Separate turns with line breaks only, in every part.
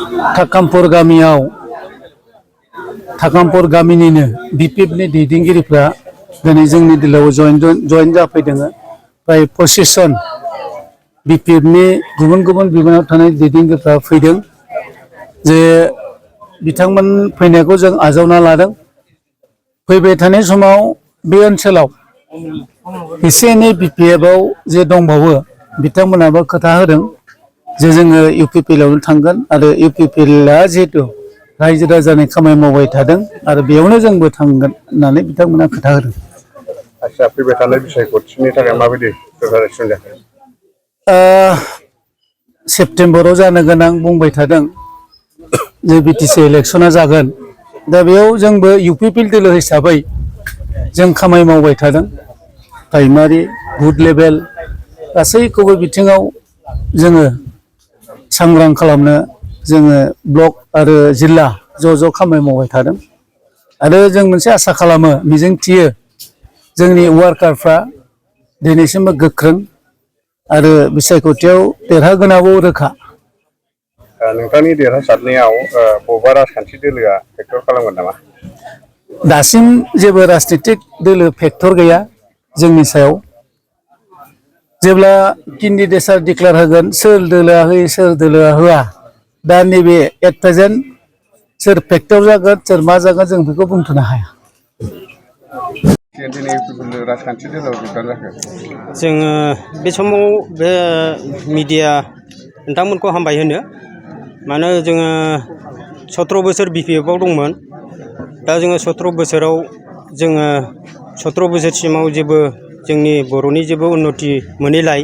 थाकामपुर गामियाव थाकामपुर गामिनिनो बिपिएफनि दैदेनगिरिफ्रा दिनै जोंनि दिलाव जयेन जाफैदों। प्राय 25 जन बिपिएफनि गुबुन गुबुन बिबानाव थानाय दैदेनगिरिफ्रा फैदों जे बिथांमोन फैनायखौ जों आजावना लादों। फैबाय थानाय समाव बे ओनसोलाव एसे एनै बिपिएफआव जे दंबावो बिथांमोनाबो खोथा होदों जे जोङो इउपिपिएलआवनो थांगोन आरो इउपिपिएलआ जिहेतु रायजो राजानि खामानि मावबाय थादों आरो बेयावनो जोंबो थांगोन होननानै बिथांमोना खोथा होदों।
आच्छा, फैबाय थानाय बिसायख'थिनि थाखाय माबायदि प्रिपारेसन जाखो?
सेप्तेम्बराव जानो गोनां बुंबाय थादों जे बिटिसि इलेक्सना जागोन। दा बेयाव जोंबो इउपिपिएल दोलो हिसाबै जों खामानि मावबाय थादों। प्राइमारि बुथ लेभेल गासैखौबो बिथिङाव जोङो सांग्रां खालामनो जोङो ब्लक आरो जिल्ला ज' खामानि मावबाय थादों आरो जों मोनसे आसा खालामो मिजिंथियो जोंनि वार्कारफ्रा दिनैसिमबो गोख्रों आरो बिसायख'थियाव देरहागोनाबो रोखा।
नोंथांनि देरहासारनायाव बबेबा राजखान्थि दोलोआ फेक्टर खालामगोन नामा?
दासिम जेबो राजनितिक दोलो फेक्टर गैया जोंनि सायाव। जेब्ला केन्डिडेटआ डिक्लेयार होगोन सोर दोलोआ होयो सोर दोलोआ होआ, दा नैबे एट प्रेजेन्ट सोर फेक्टर जागोन सोर मा जागोन जों बेखौ बुंथ'नो हाया।
दिनै राजखान्थि दोलोआव जुगदान जाखो?
जोङो बे समाव बे मिडिया नोंथांमोनखौ हामबाय होनो। मानो जोङो 17 बोसोर बिपिएफआव दंमोन। दा जोङो 17 बोसोराव जोङो 17 बोसोरसिमाव जेबो जोंनि बर'नि जेबो उन्नति मोनैलाय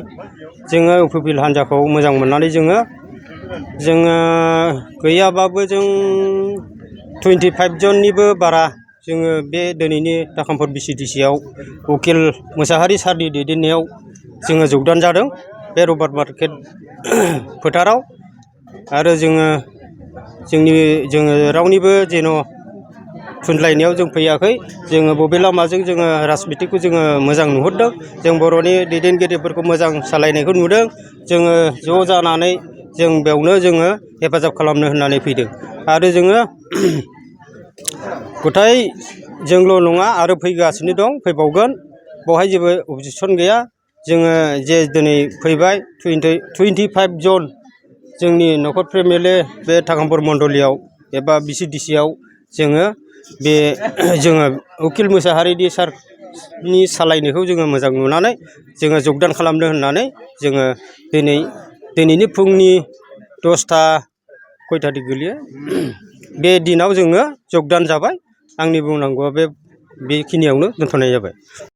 जोङो इउपिपिएल हान्जाखौ मोजां मोननानै जोङो गैयाबाबो जों 25 जननिबो बारा जोङो बे दिनैनि थाकामपुर बिसिडिसिआव उकिल मोसाहारि सारनि दैदेननायाव जोङो जगदान जादों बे रबार्ट मार्केट फोथाराव। आरो जोङो रावनिबो जेन' खुन्थलायनायाव जों फैयाखै। जोङो बबे लामाजों जोङो राजनितिखौ जोङो मोजां नुहुरदों। जों बर'नि दैदेनगिरिफोरखौ मोजां सालायनायखौ नुदों। जोङो ज' जानानै जों बेयावनो जोङो हेफाजाब खालामनो होननानै फैदों। आरो जोङो गथाय जोंल' नङा आरो फैगासिनो दं, फैबावगोन। बेवहाय जेबो अबजेक्सन गैया। जोङो जे दिनै फैबाय 25 जन जोंनि नखरफ्र एमएलए बे थाकामपुर मण्डलियाव एबा बिसिडिसिआव जोङो उकिल मोसाहारिनि सारनि सालायनायखौ जोङो मोजां नुनानै जोङो जगदान खालामनो होननानै जोङो दिनैनि फुंनि 10ता खयथा दिन गोलैयो बे दिनाव जोङो जगदान जाबाय। आंनि बुंनांगौआ बेखिनियावनो दोनथ'नाय जाबाय।